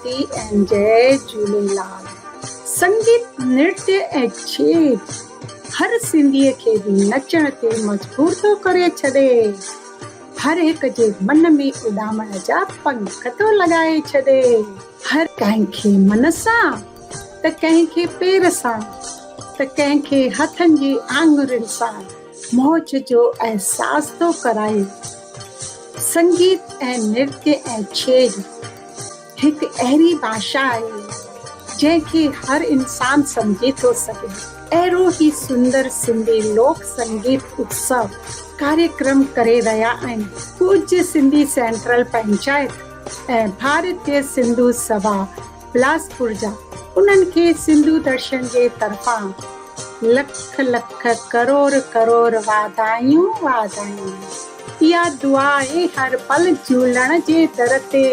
شانتي ۽ جئي جهوليلال. سنگيت، نرتيه ۽ ڇيڄ هر سنڌيء کي به نچڻ تي مجبور ٿو ڪري ڇڏي. هر هڪ جي من ۾ اڏامڻ جا پنک ٿو لڳائي ڇڏي. هر ڪنهن کي من سان ته ڪنهن کي پير سان ته ڪنهن کي هٿن جي آڱرين سان موج جو احساس ٿو ڪرائي. سنگيت ۽ نرتيه ۽ ڇيڄ هڪ اهڙي ڀاشا آهي، جنهن کي هر انسان سمجهي ٿو سگهي. اهڙو ئي سندر سنڌي لوڪ سنگيت اتسو ڪاريڪرم ڪري رهيا آهن. پوڄ سنڌي سينٽرل پنچائت ۽ ڀارتيه سنڌو سڀا بلاسپور جا انهن کي سنڌو درشن جي طرفان لک لک ڪروڙ ڪروڙ واڌايون واڌايون. اها دعا آهي هر پل جهولڻ جي در تي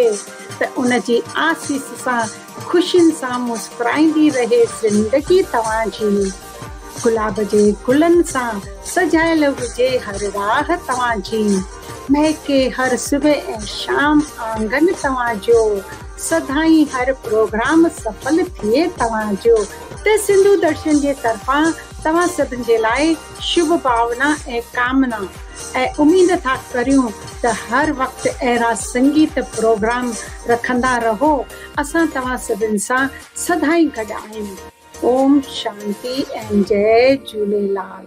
ته ان جي آسيس سان خوشين سان مسڪرائيندي رهي زندگي توهان جي. گلاب جي گلن سان سجايل هجي هر راهه توهان جي. مهڪي هر صبح ۽ شام آنگن توهان جو. سدائين هر پروگرام سڦل ٿئي توهان جو. ته سنڌو درشن جي طرفان توهان سڀن جي لاء شڀ ڀاونا ۽ ڪامنا ۽ اميد ٿا ڪريون ته هر وقت اهڙا سنگيت پروگرام رکندا رهو اسان توهان سڀن سان سدائين گڏ آهيون. اوم شانتي ۽ جئي جهوليلال.